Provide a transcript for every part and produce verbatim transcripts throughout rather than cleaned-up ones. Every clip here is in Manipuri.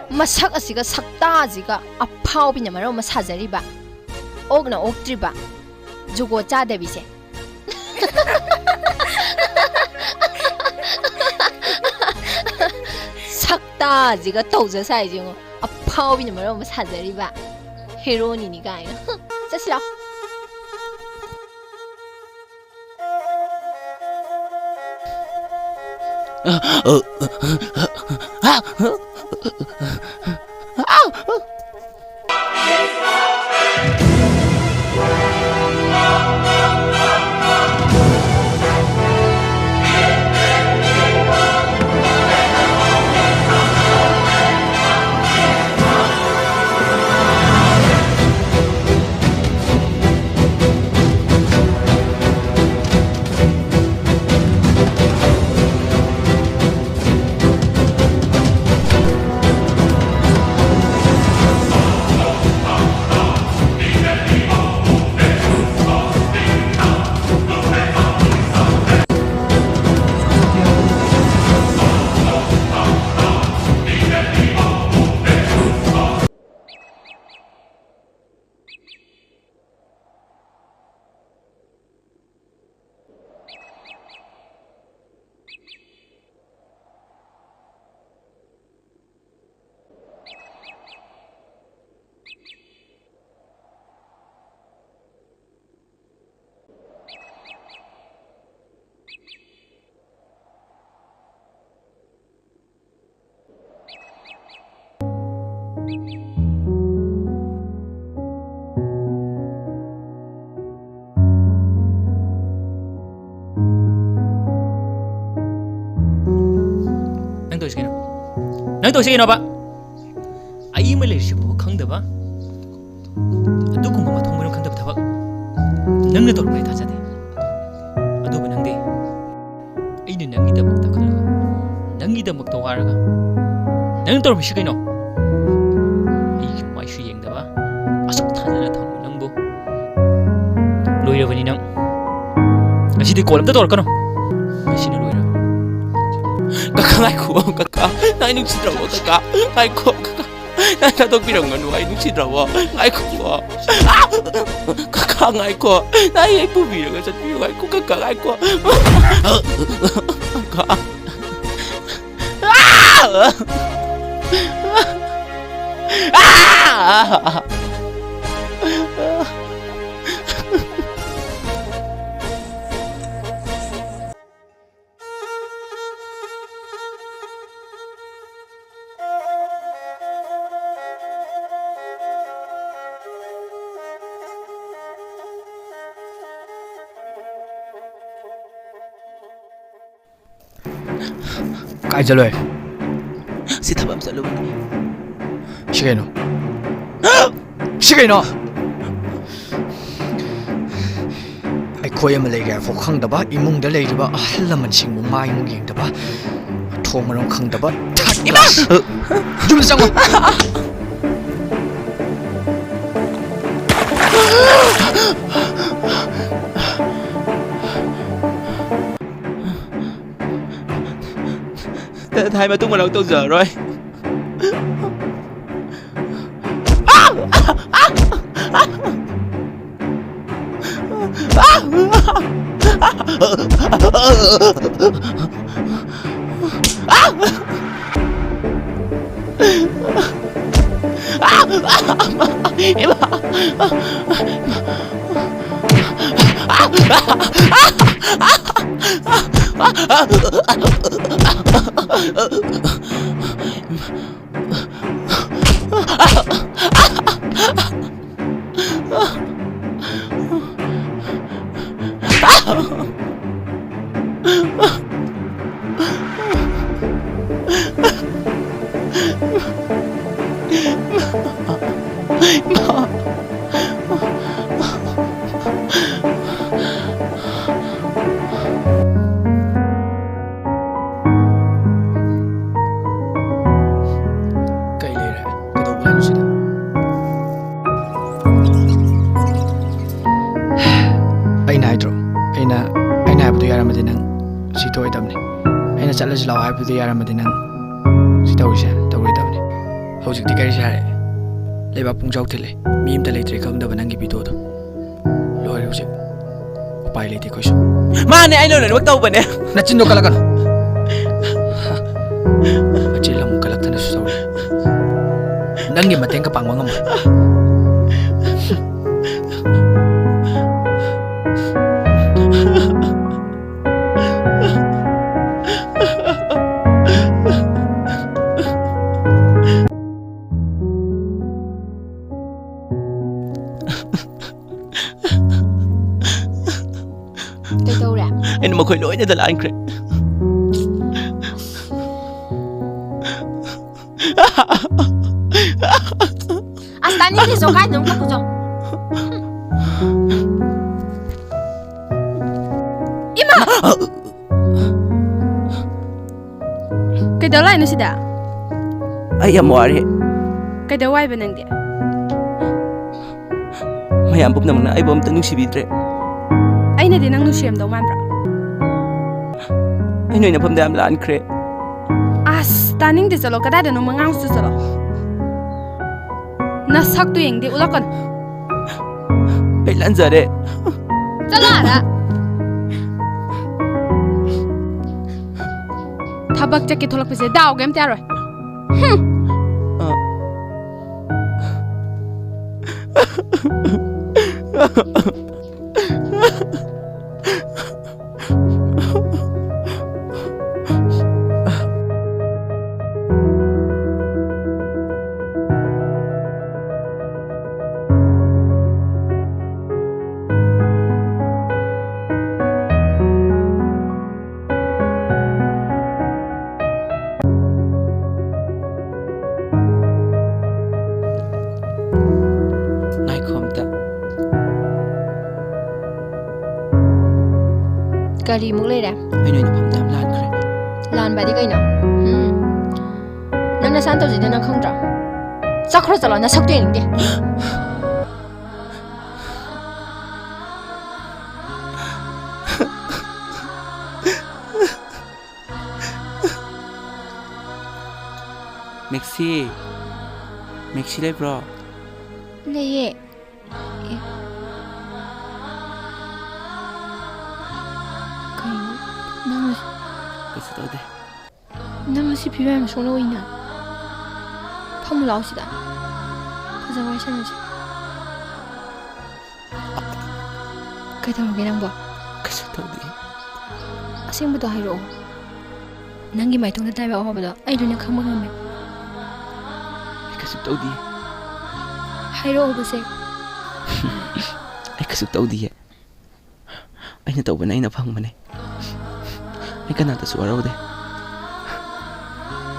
ꯃꯁꯛ ꯑꯁꯤꯒ ꯁꯛꯇꯥꯁꯤꯒ ꯑꯐꯥꯎꯕꯤꯅ ꯃꯔꯣꯜ ꯑꯃ ꯁꯥꯖꯔꯤꯕ, ꯑꯣꯛꯅ ꯑꯣꯛꯇ꯭ꯔꯤꯕ ꯖꯨꯒꯣꯠ ꯆꯥꯗꯕꯤꯁꯦ꯫ ꯁꯛꯇꯥꯁꯤꯒ ꯇꯧꯖ ꯁꯥꯏꯁꯦ ꯌꯦꯡꯉꯣ, ꯑꯐꯥꯎꯕꯤꯅ ꯃꯔꯣꯜ ꯑꯃ ꯁꯥꯖꯔꯤꯕ, ꯍꯦꯔꯣꯅꯤꯅꯤ ꯀꯥꯏꯅ꯫ ꯆꯠꯁꯤ ꯂꯥꯎ꯫ ꯅꯪ ꯇꯧꯔꯤꯁꯤ ꯀꯩꯅꯣ? ꯅꯪ ꯇꯧꯔꯤꯁꯤ ꯀꯩꯅꯣꯕ? ꯑꯩ ꯑꯃ ꯂꯩꯔꯤꯁꯤꯕꯨ ꯈꯪꯗꯕ? ꯑꯗꯨꯒꯨꯝꯕ ꯃꯊꯣꯡ ꯃꯔꯝ ꯈꯪꯗꯕ ꯊꯕꯛ ꯅꯪꯅ ꯇꯧꯔꯝꯒꯅꯤ ꯊꯥꯖꯗꯦ꯫ ꯑꯗꯨꯕꯨ ꯅꯪꯗꯤ, ꯑꯩꯅ ꯅꯪꯒꯤꯗꯃꯛꯇ ꯈꯜꯂꯒ, ꯅꯪꯒꯤꯗꯃꯛꯇ ꯋꯥꯔꯒ, ꯅꯪ ꯇꯧꯔꯝꯃꯤꯁꯤ ꯀꯩꯅꯣ? ꯑꯩꯒꯤ ꯃꯥꯏꯁꯨ ꯌꯦꯡꯗꯕ, ꯑꯁꯨꯛ ꯊꯥꯖꯅ ꯊꯝꯕ ꯅꯪꯕꯨ ꯂꯣꯏꯔꯕꯅꯤ ꯅꯪ꯫ ꯉꯁꯤꯗꯤ ꯀꯣꯜ ꯑꯝꯇ ꯇꯧꯔꯛꯀꯅꯨ꯫ ꯉꯁꯤꯅ ꯂꯣꯏꯔꯕꯅꯤ꯫ ꯉꯥꯏꯈꯣ, ꯀꯀꯥ꯫ ꯅꯪ ꯑꯩ ꯅꯨꯡꯁꯤꯗ꯭ꯔꯕꯣ, ꯀꯀꯥ? ꯉꯥꯏꯈꯣ, ꯀꯀꯥ꯫ ꯅꯪ ꯊꯥꯗꯣꯛꯄꯤꯔꯝꯒꯅꯨ, ꯑꯩ ꯅꯨꯡꯁꯤꯗ꯭ꯔꯕꯣ? ꯉꯥꯏꯈꯣ꯫ ꯑꯥ! ꯀꯀꯥ, ꯉꯥꯏꯈꯣ꯫ ꯅꯪ ꯑꯩ ꯄꯨꯕꯤꯔꯒ ꯆꯠꯄꯤꯌꯨ꯫ ꯉꯥꯏꯈꯣ, ꯀꯀꯥ, ꯉꯥꯏꯈꯣ꯫ ꯀꯀꯥ꯫ ꯑꯥ! ꯑꯥ! ꯀꯥꯏ ꯆꯠꯂꯨꯏ? ꯁꯤ ꯊꯕꯛ ꯑꯃ ꯆꯠꯂꯨꯕꯅꯤ꯫ ꯁꯤ ꯀꯩꯅꯣ? ꯁꯤ ꯀꯩꯅꯣ? ꯑꯩꯈꯣꯏ ꯑꯃ ꯂꯩꯔꯦ ꯍꯥꯏꯐꯥꯎ ꯈꯪꯗꯕ, ꯏꯃꯨꯡꯗ ꯂꯩꯔꯤꯕ ꯑꯍꯜ ꯂꯃꯟꯁꯤꯡꯕꯨ ꯃꯥꯏ ꯃꯤꯠ ꯌꯦꯡꯗꯕ, ꯊꯣꯡ ꯃꯔꯝ ꯈꯪꯗꯕ, third class꯫ ꯌꯨꯝꯗ ꯆꯪꯉꯣ꯫ ꯊꯥꯏ ꯃꯇꯨꯡ ꯃꯅꯥꯎ ꯇꯧꯖꯔꯔꯣꯏ꯫ ꯀꯩ ꯂꯩꯔꯦ? ꯀꯩꯗꯧꯕ ꯍꯥꯏꯅꯣ ꯁꯤꯗ? ꯑꯩꯅ ꯍꯥꯏꯗ꯭ꯔꯣ? ꯑꯩꯅ, ꯑꯩꯅ ꯍꯥꯏꯕꯗꯣ ꯌꯥꯔꯝꯃꯗꯤ ꯅꯪ ꯁꯤ ꯊꯣꯛꯑꯣꯏꯗꯕꯅꯤ꯫ ꯑꯩꯅ ꯆꯠꯂꯁꯤ ꯂꯥꯛꯑꯣ ꯍꯥꯏꯕꯗꯨꯗ ꯌꯥꯔꯝꯃꯗꯤ ꯅꯪ ꯁꯤ ꯇꯧꯔꯤꯁꯦ ꯇꯧꯔꯣꯏꯗꯕꯅꯤ꯫ ꯍꯧꯖꯤꯛꯇꯤ ꯀꯔꯤ ꯁꯥꯔꯦ? ꯂꯩꯕꯥꯛ ꯄꯨꯡꯖꯥꯎ ꯊꯤꯜꯂꯦ꯫ ꯃꯤ ꯑꯝꯇ ꯂꯩꯇ꯭ꯔꯦ ꯈꯪꯗꯕ ꯅꯪꯒꯤ ꯚꯤꯗꯤꯑꯣꯗꯣ꯫ ꯂꯣꯏꯔꯦ ꯍꯧꯖꯤꯛ꯫ ꯎꯄꯥꯏ ꯂꯩꯇꯦ ꯑꯩꯈꯣꯏꯁꯨ꯫ ꯃꯥꯅꯦ, ꯑꯩꯅ ꯂꯣꯏꯅꯃꯛ ꯇꯧꯕꯅꯦ꯫ ꯅꯆꯤꯟꯗꯣ ꯀꯜꯂꯛꯀꯅꯨ꯫ ꯃꯆꯤꯟ ꯑꯃꯨꯛ ꯀꯜꯂꯛꯇꯅꯁꯨ ꯇꯧꯔꯦ꯫ ꯅꯪꯒꯤ ꯃꯇꯦꯡꯒ ꯄꯥꯡꯕ ꯉꯝꯃꯣꯏ꯫ ꯀꯩꯗꯧꯔꯦ? ꯑꯩꯅ ꯃꯈꯣꯏ ꯂꯣꯏꯅꯗ ꯂꯥꯟꯈ꯭ꯔꯦ꯫ ꯑꯁ, ꯇꯥꯅꯤꯡꯗꯦ, ꯆꯣ, ꯀꯥꯏꯗꯅꯣ ꯀꯞꯄꯨ ꯆꯣ꯫ ꯏꯃꯥ! ꯀꯩꯗꯧ ꯂꯥꯛꯏꯅꯣ ꯁꯤꯗ? ꯑꯩ ꯌꯥꯝ ꯋꯥꯔꯦ꯫ ꯀꯩꯗꯧ ꯋꯥꯏꯕ ꯅꯪꯗꯤ? ꯃꯌꯥꯝ ꯄꯨꯝꯅꯃꯛꯅ ꯑꯩꯕꯨ ꯑꯝꯇ ꯅꯨꯡꯁꯤꯕꯤꯗ꯭ꯔꯦ꯫ ꯑꯩꯅꯗꯤ ꯅꯪ ꯅꯨꯡꯁꯤꯔꯝꯗꯧ ꯃꯥꯟꯕ꯭ꯔꯣ? ꯑꯩ ꯅꯣꯏ ꯅꯐꯝꯗ ꯌꯥꯝ ꯂꯥꯟꯈ꯭ꯔꯦ꯫ ꯑꯁ, ꯇꯥꯅꯤꯡꯗꯦ, ꯆꯠꯂꯣ, ꯀꯗꯥꯏꯗꯅꯣ ꯃꯉꯥꯡꯁꯨ ꯆꯠꯂꯣ꯫ ꯅꯁꯛꯇꯨ ꯌꯦꯡꯗꯦ, ꯎꯠꯂꯛꯀꯅꯨ꯫ ꯑꯩ ꯂꯥꯟꯖꯔꯦ꯫ ꯆꯠꯂꯣ ꯑꯥꯗ꯫ ꯊꯕꯛ ꯆꯠꯀꯦ ꯊꯣꯛꯂꯛꯄꯁꯦ ꯗꯥꯎꯒ ꯑꯝꯇ ꯌꯥꯔꯣꯏ꯫ ꯍꯨꯝ꯫ ꯑ꯫ ꯉꯥꯏꯈꯣ ꯑꯝꯇ꯫ ꯀꯔꯤꯃꯨꯛ ꯂꯩꯔꯦ? ꯑꯩ ꯅꯣꯏ ꯅꯐꯝꯗ ꯌꯥꯝ ꯂꯥꯟꯈ꯭ꯔꯦ꯫ ꯂꯥꯟꯕꯗꯤ ꯀꯩꯅꯣ? ꯎꯝ꯫ ꯅꯪ ꯅꯁꯥꯅ ꯇꯧꯖꯩꯗꯣ ꯅꯪ ꯈꯪꯗ꯭ꯔꯣ? ꯆꯠꯈ꯭ꯔꯣ ꯆꯠꯂꯣ, ꯅꯁꯛꯇꯨ ꯌꯦꯡꯅꯤꯡꯗꯦ꯫ ꯃꯦꯛꯁꯤ, ꯃꯦꯛꯁꯤ ꯂꯩꯕ꯭ꯔꯣ? ꯂꯩꯌꯦ꯫ ꯑꯦ꯫ ꯀꯩꯅꯣ? ꯅꯪ ꯉꯁꯤ ꯀꯩꯁꯨ ꯇꯧꯗꯦ꯫ ꯅꯪ ꯉꯁꯤ ꯐꯤꯚꯝ ꯌꯥꯝ ꯁꯣꯛꯅ ꯎꯏꯅ꯫ ꯐꯝꯃꯨ ꯂꯥꯛꯑꯣ ꯁꯤꯗ꯫ ꯐꯖꯅ ꯋꯥꯔꯤ ꯁꯥꯟꯅꯁꯤ꯫ ꯀꯩꯗꯧꯔꯒꯦ ꯅꯪꯕꯣ? ꯀꯩꯁꯨ ꯇꯧꯗꯦ꯫ ꯑꯁꯦꯡꯕꯗꯣ ꯍꯥꯏꯔꯛꯑꯣ꯫ ꯅꯪꯒꯤ ꯃꯥꯏꯊꯣꯡꯗ ꯇꯥꯏꯕ ꯑꯋꯥꯕꯗꯣ ꯑꯩ ꯂꯣꯏꯅ ꯈꯪꯕ ꯉꯝꯃꯦ꯫ ꯑꯩ ꯀꯩꯁꯨ ꯇꯧꯗꯤꯌꯦ꯫ ꯍꯥꯏꯔꯛꯑꯣꯕꯁꯦ꯫ ꯑꯩ ꯀꯩꯁꯨ ꯇꯧꯗꯤꯌꯦ꯫ ꯑꯩꯅ ꯇꯧꯕꯅꯦ, ꯑꯩꯅ ꯐꯪꯕꯅꯦ꯫ ꯑꯩ ꯀꯅꯥꯗꯁꯨ ꯋꯥꯔꯧꯗꯦ꯫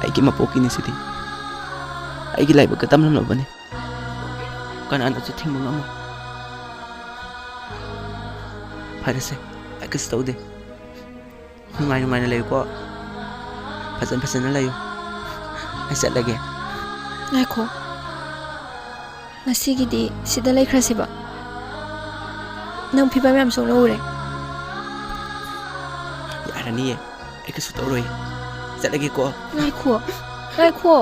ꯑꯩꯒꯤ ꯃꯄꯣꯛꯀꯤꯅꯤ ꯁꯤꯗꯤ꯫ ꯑꯩꯒꯤ ꯂꯥꯏꯕꯛꯀ ꯇꯝꯂꯝꯂꯕꯅꯦ꯫ ꯀꯅꯥꯅꯁꯨ ꯊꯤꯡꯕ ꯉꯝꯃꯣꯏ꯫ ꯐꯔꯦꯁꯦ, ꯑꯩ ꯀꯩꯁꯨ ꯇꯧꯗꯦ꯫ ꯅꯨꯡꯉꯥꯏ ꯅꯨꯡꯉꯥꯏꯅ ꯂꯩꯌꯨꯀꯣ꯫ ꯐꯖꯅ ꯐꯖꯅ ꯂꯩꯌꯨ꯫ ꯑꯩ ꯆꯠꯂꯒꯦ꯫ ꯉꯥꯏꯈꯣ꯫ ꯉꯁꯤꯒꯤꯗꯤ ꯁꯤꯗ ꯂꯩꯈ꯭ꯔꯁꯤꯕ꯫ ꯅꯪ ꯐꯤꯕꯝ ꯌꯥꯝ ꯁꯣꯛꯅ ꯎꯔꯦ꯫ ꯌꯥꯔꯅꯤꯌꯦ꯫ ꯑꯩ ꯀꯩꯁꯨ ꯇꯧꯔꯣꯏ꯫ ꯆꯠꯂꯒꯦꯀꯣ꯫ ꯉꯥꯏꯈꯣ꯫ ꯉꯥꯏꯈꯣ꯫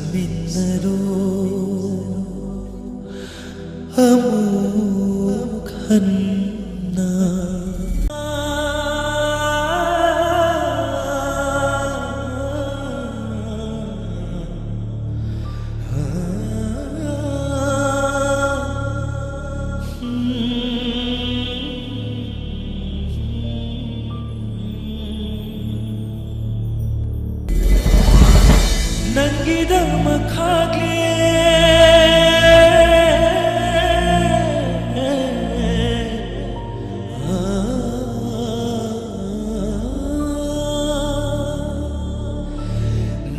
ꯆꯠꯃꯤꯟꯅꯔꯣ ꯑꯃꯨꯛ ꯍꯟꯅ꯫ ꯅꯪꯒꯤꯗꯃꯛ ꯈꯥꯛꯂꯦ꯫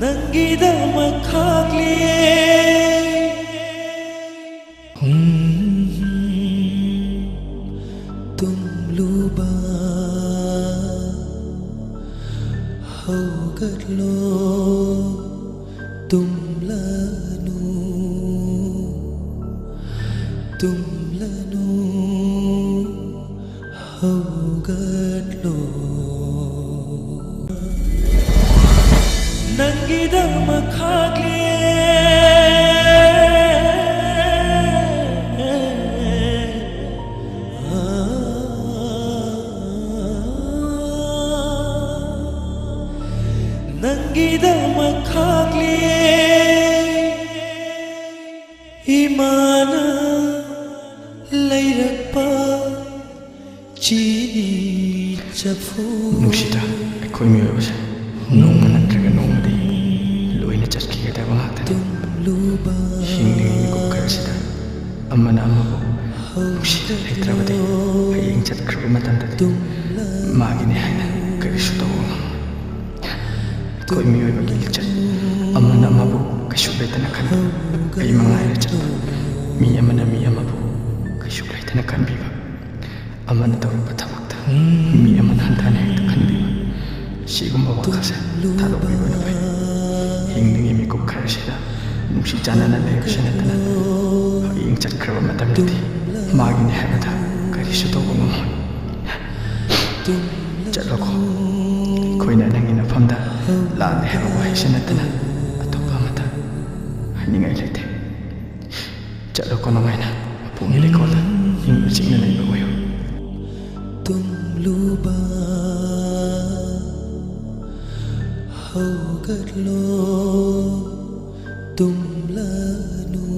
ꯅꯪꯒꯤꯗꯃꯛ ꯈꯥꯛꯂꯦ꯫ ꯇꯨꯝꯂꯨꯕ ꯍꯧꯒꯠꯂꯣ꯫ ꯇꯨꯝꯂꯅꯨ, ꯇꯨꯝꯂꯅꯨ, ꯍꯧꯒꯠꯂꯣ꯫ ꯅꯪꯒꯤꯗꯃꯛ ꯈꯥꯛꯂꯦ꯫ ꯅꯪꯒꯤꯗꯃꯛ ꯈꯥꯛꯂꯦ꯫ ꯏꯃꯥꯅ ꯂꯩꯔꯛꯄ ꯆꯤꯅꯤ ꯆꯐꯨ꯫ ꯅꯨꯡꯁꯤꯗ, ꯑꯩꯈꯣꯏ ꯃꯤꯑꯣꯏꯕꯁꯦ ꯅꯣꯡꯃ ꯅꯠꯇ꯭ꯔꯒ ꯅꯣꯡꯃꯗꯤ ꯂꯣꯏꯅ ꯆꯠꯈꯤꯒꯗꯕ ꯉꯥꯛꯇꯅꯤ꯫ ꯍꯤꯡꯂꯤꯉꯩ ꯃꯤꯀꯨꯞ ꯈꯔꯁꯤꯗ ꯑꯃꯅ ꯑꯃꯕꯨ ꯅꯨꯡꯁꯤꯅ ꯂꯩꯇ꯭ꯔꯕꯗꯤ, ꯍꯌꯦꯡ ꯆꯠꯈ꯭ꯔꯕ ꯃꯇꯝꯗꯗꯤ ꯃꯥꯒꯤꯅꯤ ꯍꯥꯏꯅ ꯀꯔꯤꯁꯨ ꯇꯧꯕ ꯉꯝꯃꯣꯏ꯫ ꯑꯩꯈꯣꯏ ꯃꯤꯑꯣꯏꯕꯒꯤ ꯂꯤꯆꯠ, ꯑꯃꯅ ꯑꯃꯕꯨ ꯀꯩꯁꯨ ꯂꯩꯇꯅ ꯈꯟꯕ, ꯑꯩ ꯃꯉꯥꯏꯅ ꯆꯠꯄ, ꯃꯤ ꯑꯃꯅ ꯃꯤ ꯑꯃꯕꯨ ꯀꯩꯁꯨ ꯂꯩꯇꯅ ꯈꯟꯕꯤꯕ, ꯑꯃꯅ ꯇꯧꯔꯛꯄ ꯊꯕꯛꯇ ꯃꯤ ꯑꯃꯅ ꯍꯟꯊꯅ ꯍꯦꯛꯇ ꯈꯟꯕꯤꯕ, ꯁꯤꯒꯨꯝꯕ ꯋꯥꯈꯜꯁꯦ ꯊꯥꯗꯣꯛꯄꯤꯕꯅ ꯐꯩ꯫ ꯍꯤꯡꯂꯤꯉꯩ ꯃꯤꯀꯨꯞ ꯈꯔꯁꯤꯗ ꯅꯨꯡꯁꯤ ꯆꯥꯟꯅꯅ ꯂꯩꯕꯁꯤ ꯅꯠꯇꯅ, ꯍꯌꯦꯡ ꯆꯠꯈ꯭ꯔꯕ ꯃꯇꯝꯗꯗꯤ ꯃꯥꯒꯤꯅꯤ ꯍꯥꯏꯕꯗ ꯀꯔꯤꯁꯨ ꯇꯧꯕ ꯉꯝꯃꯣꯏ꯫ ꯆꯠꯂꯣꯀꯣ꯫ ꯑꯩꯈꯣꯏꯅ ꯅꯪꯒꯤ ꯅꯐꯝꯗ ꯂꯥꯜꯂꯦ ꯍꯥꯏꯕ ꯋꯥꯍꯩꯁꯤ ꯅꯠꯇꯅ ꯑꯇꯣꯞꯄ ꯑꯃꯠꯇ ꯅꯤꯡꯉꯥꯏ ꯂꯩꯇꯦ꯫ ꯆꯠꯂꯣꯀꯣ ꯅꯨꯡꯉꯥꯏꯅ꯫ ꯑꯄꯣꯝꯒꯤ ꯂꯩꯀꯣꯜꯗ ꯏꯪꯅ ꯆꯤꯛꯅ ꯂꯩꯕ ꯑꯣꯏꯌꯨ꯫ ꯇꯨꯝꯂꯨꯕ ꯍꯧꯒꯠꯂꯣ, ꯇꯨꯝꯂꯅꯨ꯫